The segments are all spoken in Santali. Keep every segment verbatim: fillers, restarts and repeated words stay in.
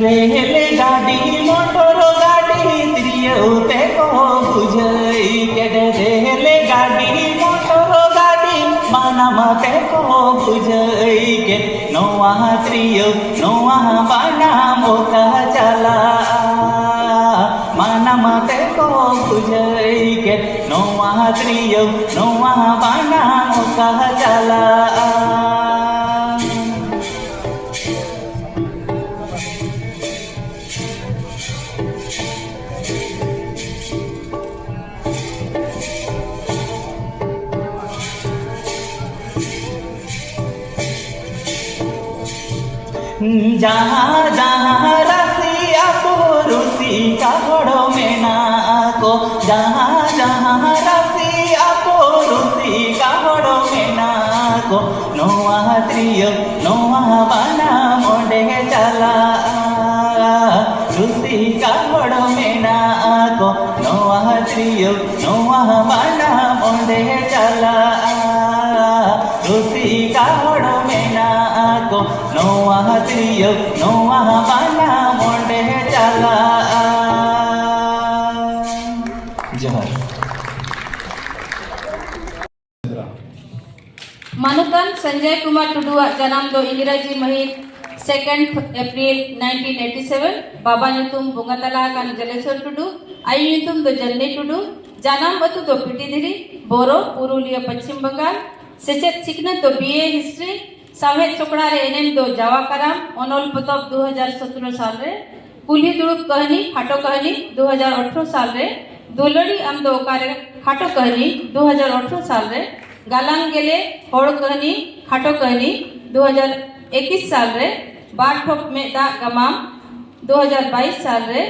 ᱨᱮᱞ ᱜᱟᱹᱰᱤ ᱢᱚᱴᱚᱨ ᱜᱟᱹᱰᱤ ᱛᱤᱨᱭᱳ ᱛᱮᱠᱚ ᱵᱩᱡᱷᱟᱹᱣ ᱠᱮᱫ᱾ ᱨᱮᱞ ᱜᱟᱹᱰᱤ ᱢᱚᱴᱚᱨ ᱜᱟᱹᱰᱤ ᱢᱟᱱᱟᱢ ᱛᱮᱠᱚ ᱵᱩᱡᱷᱟᱹᱣ ᱠᱮᱫ᱾ ᱱᱚᱣᱟ ᱛᱤᱨᱭᱳ ᱱᱚᱣᱟ ᱵᱟᱱᱟᱢ ᱚᱠᱟ ᱪᱟᱞᱟᱜᱼᱟ? ᱢᱟᱱᱟᱢ ᱛᱮᱠᱚ ᱵᱩᱡᱷᱟᱹᱣ ᱠᱮᱫ᱾ ᱱᱚᱣᱟ ᱛᱤᱨᱭᱳ ᱱᱚᱣᱟ ᱵᱟᱱᱟᱢ ᱚᱠᱟ ᱪᱟᱞᱟᱜᱼᱟ? ᱡᱟᱦᱟᱸ ᱡᱟᱦᱟᱸ ᱨᱟᱹᱥᱤ ᱟᱠᱚ ᱨᱩᱥᱤᱠᱟ ᱦᱚᱲ ᱢᱮᱱᱟᱜ ᱠᱚ, ᱡᱟᱦᱟᱸ ᱡᱟᱦᱟᱸ ᱨᱟᱹᱥᱤ ᱟᱠᱚ ᱨᱩᱥᱤᱠᱟ ᱦᱚᱲ ᱢᱮᱱᱟᱜ ᱠᱚ, ᱱᱚᱣᱟ ᱛᱤᱨᱭᱳ ᱱᱚᱣᱟ ᱵᱟᱱᱟᱢ ᱚᱸᱰᱮ ᱪᱟᱞᱟᱜᱼᱟ᱾ ᱨᱩᱥᱤᱠᱟ ᱦᱚᱲ ᱢᱮᱱᱟᱜ ᱠᱚ, ᱱᱚᱣᱟ ᱛᱤᱨᱭᱳ ᱱᱚᱣᱟ ᱵᱟᱱᱟᱢ ᱚᱸᱰᱮ ᱪᱟᱞᱟᱜᱼᱟ᱾ ᱨᱩᱥᱤᱠᱟ ᱦᱚᱲ ᱢᱮᱱᱟᱜ ᱠᱚ, ᱱᱚᱣᱟ ᱛᱤᱨᱭᱳ ᱱᱚᱣᱟ ᱵᱟᱱᱟᱢ ᱚᱸᱰᱮ ᱪᱟᱞᱟᱜᱼᱟ᱾ ᱡᱚᱦᱟᱨ᱾ ᱢᱟᱱᱚᱛᱟᱱ ᱥᱚᱧᱡᱚᱭ ᱠᱩᱢᱟᱨ ᱴᱩᱰᱩᱣᱟᱜ ᱡᱟᱱᱟᱢ ᱫᱚ ᱤᱝᱨᱟᱡᱤ ᱢᱟᱹᱦᱤᱛ second April nineteen eighty seven᱾ ᱵᱟᱵᱟ ᱧᱩᱛᱩᱢ ᱵᱚᱸᱜᱟ ᱛᱟᱞᱟ ᱟᱠᱟᱱ ᱡᱚᱞᱮᱥᱚᱨ ᱴᱩᱰᱩ, ᱟᱭᱳ ᱧᱩᱛᱩᱢ ᱫᱚ ᱡᱟᱱᱱᱤ ᱴᱩᱰᱩ᱾ ᱡᱟᱱᱟᱢ ᱟᱹᱛᱩ ᱫᱚ ᱯᱤᱴᱤᱫᱷᱤᱨᱤ, ᱵᱳᱨᱳ, ᱯᱩᱨᱩᱞᱤᱭᱟᱹ, ᱯᱚᱪᱷᱤᱢ ᱵᱟᱝᱜᱟᱞ᱾ ᱥᱮᱪᱮᱫ ᱥᱤᱠᱷᱱᱟᱹᱛ ᱫᱚ B A History, ᱥᱟᱶᱦᱮᱫ ᱥᱚᱠᱲᱟ ᱨᱮ ᱮᱱᱮᱢ ᱫᱚ ᱡᱟᱣᱟ ᱠᱟᱨᱟᱢ, ᱚᱱᱚᱞ ᱯᱚᱛᱚᱵ ᱫᱩ ᱦᱟᱡᱟᱨ ᱥᱚᱛᱨᱚ ᱥᱟᱞ ᱨᱮ, ᱠᱩᱞᱦᱤ ᱫᱩᱲᱩᱵ ᱠᱟᱹᱦᱱᱤ, ᱠᱷᱟᱴᱚ ᱠᱟᱹᱦᱱᱤ ᱫᱩ ᱦᱟᱡᱟᱨ ᱟᱴᱷᱨᱚ ᱥᱟᱞ ᱨᱮ, ᱫᱩᱞᱟᱹᱲᱤ ᱟᱢ ᱫᱚ ᱚᱠᱟᱨᱮ ᱠᱷᱟᱴᱚ ᱠᱟᱹᱦᱱᱤ ᱫᱩ ᱦᱟᱡᱟᱨ ᱟᱴᱷᱨᱚ ᱥᱟᱞ ᱨᱮ, ᱜᱟᱞᱟᱝ ᱜᱮᱞᱮ ᱦᱚᱲ ᱠᱟᱹᱦᱱᱤ ᱠᱷᱟᱴᱚ ᱠᱟᱹᱦᱱᱤ ᱫᱩ ᱦᱟᱡᱟᱨ ᱮᱠᱩᱥ ᱥᱟᱞ ᱨᱮ, ᱵᱟᱨ ᱴᱷᱚᱯ ᱢᱮᱫ ᱫᱟᱜ ᱜᱟᱢᱟᱢ ᱫᱩ ᱦᱟᱡᱟᱨ ᱵᱟᱭᱤᱥ ᱥᱟᱞ ᱨᱮ,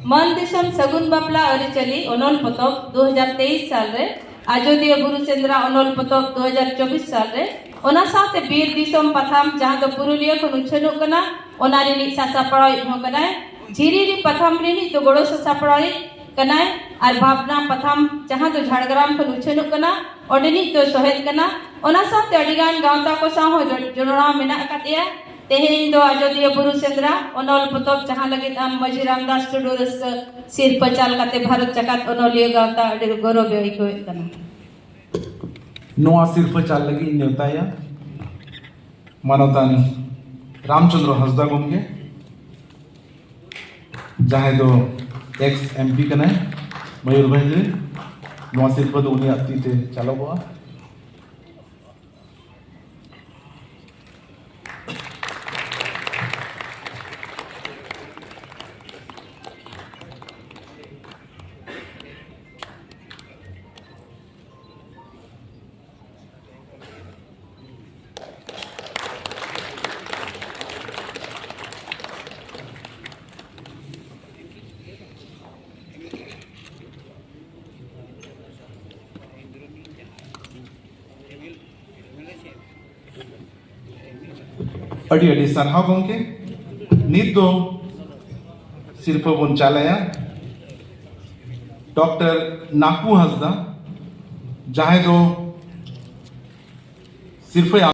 ᱢᱟᱱ ᱫᱤᱥᱚᱢ ᱥᱟᱹᱜᱩᱱ ᱵᱟᱯᱞᱟ ᱟᱹᱨᱤᱪᱟᱹᱞᱤ ᱚᱱᱚᱞ ᱯᱚᱛᱚᱵ ᱫᱩ ᱦᱟᱡᱟᱨ ᱛᱮᱭᱤᱥ ᱥᱟᱞ ᱨᱮ, ᱟᱡᱚᱫᱤᱭᱟᱹ ᱵᱩᱨᱩ ᱥᱮᱸᱫᱽᱨᱟ ᱚᱱᱚᱞ ᱯᱚᱛᱚᱵ ᱫᱩ ᱦᱟᱡᱟᱨ ᱪᱚᱵᱵᱤᱥ ᱥᱟᱞ ᱨᱮ, ᱚᱱᱟ ᱥᱟᱶᱛᱮ ᱵᱤᱨ ᱫᱤᱥᱚᱢ ᱯᱟᱛᱷᱟᱢ ᱡᱟᱦᱟᱸ ᱫᱚ ᱯᱩᱨᱩᱞᱤᱭᱟᱹ ᱠᱷᱚᱱ ᱩᱪᱷᱟᱹᱱᱚᱜ ᱠᱟᱱᱟ, ᱚᱱᱟ ᱨᱤᱱᱤᱡ ᱥᱟᱥᱟᱯᱲᱟᱣᱤᱡ ᱦᱚᱸ ᱠᱟᱱᱟᱭ᱾ ᱡᱷᱤᱨᱤ ᱨᱤ ᱯᱟᱛᱷᱟᱢ ᱨᱤᱱᱤᱡ ᱫᱚ ᱜᱚᱲᱚ ᱥᱟᱥᱟᱯᱲᱟᱣᱤᱡ ᱠᱟᱱᱟᱭ ᱟᱨ ᱵᱷᱟᱵᱽᱱᱟ ᱯᱟᱛᱷᱟᱢ ᱡᱟᱦᱟᱸ ᱫᱚ ᱡᱷᱟᱲᱜᱨᱟᱢ ᱠᱷᱚᱱ ᱩᱪᱷᱟᱹᱱᱚᱜ ᱠᱟᱱᱟ, ᱚᱸᱰᱮᱱᱤᱡ ᱫᱚ ᱥᱚᱦᱮᱫ ᱠᱟᱱᱟ᱾ ᱚᱱᱟ ᱥᱟᱶᱛᱮ ᱟᱹᱰᱤᱜᱟᱱ ᱜᱟᱶᱛᱟ ᱠᱚ ᱥᱟᱶ ᱦᱚᱸ ᱡᱚ-, ᱡᱚᱱᱚᱲᱟᱣ ᱢᱮᱱᱟᱜ ᱟᱠᱟᱫᱮᱭᱟ᱾ ᱛᱮᱦᱮᱧ ᱫᱚ ᱟᱡᱚᱫᱤᱭᱟᱹ ᱵᱩᱨᱩ ᱥᱮᱸᱫᱽᱨᱟ ᱚᱱᱚᱞ ᱯᱚᱛᱚᱵ, ᱡᱟᱦᱟᱸ ᱞᱟᱹᱜᱤᱫ ᱟᱢ ᱢᱟᱹᱡᱷᱤ ᱨᱟᱢᱫᱟᱥ ᱴᱩᱰᱩ ᱨᱟᱹᱥᱠᱟᱹ ᱥᱤᱨᱯᱟᱹ ᱪᱟᱞ ᱠᱟᱛᱮ ᱵᱷᱟᱨᱚᱛ ᱡᱟᱠᱟᱛ ᱚᱱᱚᱞᱤᱭᱟᱹ ᱜᱟᱶᱛᱟ ᱟᱹᱰᱤ ᱜᱚᱨᱚᱵ ᱮ ᱟᱹᱭᱠᱟᱹᱣᱮᱫ ᱠᱟᱱᱟ᱾ ᱱᱚᱣᱟ ᱥᱤᱨᱯᱟᱹ ᱪᱟᱞ ᱞᱟᱹᱜᱤᱫ ᱤᱧ ᱱᱮᱣᱛᱟᱭᱟ ᱢᱟᱱᱚᱛᱟᱱ ᱨᱟᱢᱪᱚᱸᱫᱽᱨᱚ ᱦᱟᱸᱥᱫᱟ ᱜᱚᱢᱠᱮ, ᱡᱟᱦᱟᱸᱭ ᱫᱚ ᱮᱠᱥ ᱮᱢ ᱯᱤ ᱠᱟᱱᱟᱭ ᱢᱚᱭᱩᱨᱵᱷᱚᱸᱡᱽ ᱨᱮ᱾ ᱱᱚᱣᱟ ᱥᱤᱨᱯᱟᱹ ᱫᱚ ᱩᱱᱤᱭᱟᱜ ᱛᱤ ᱛᱮ ᱪᱟᱞᱚᱜᱚᱜᱼᱟ᱾ ᱟᱹᱰᱤ ᱟᱹᱰᱤ ᱥᱟᱨᱦᱟᱣ ᱜᱚᱢᱠᱮ᱾ ᱱᱤᱛ ᱫᱚ ᱥᱤᱨᱯᱟᱹ ᱵᱚᱱ ᱪᱟᱞᱟᱭᱟ ᱰᱚᱠᱴᱚᱨ ᱱᱟᱠᱩ ᱦᱟᱸᱥᱫᱟ, ᱡᱟᱦᱟᱸᱭ ᱫᱚ ᱥᱤᱨᱯᱟᱹᱭ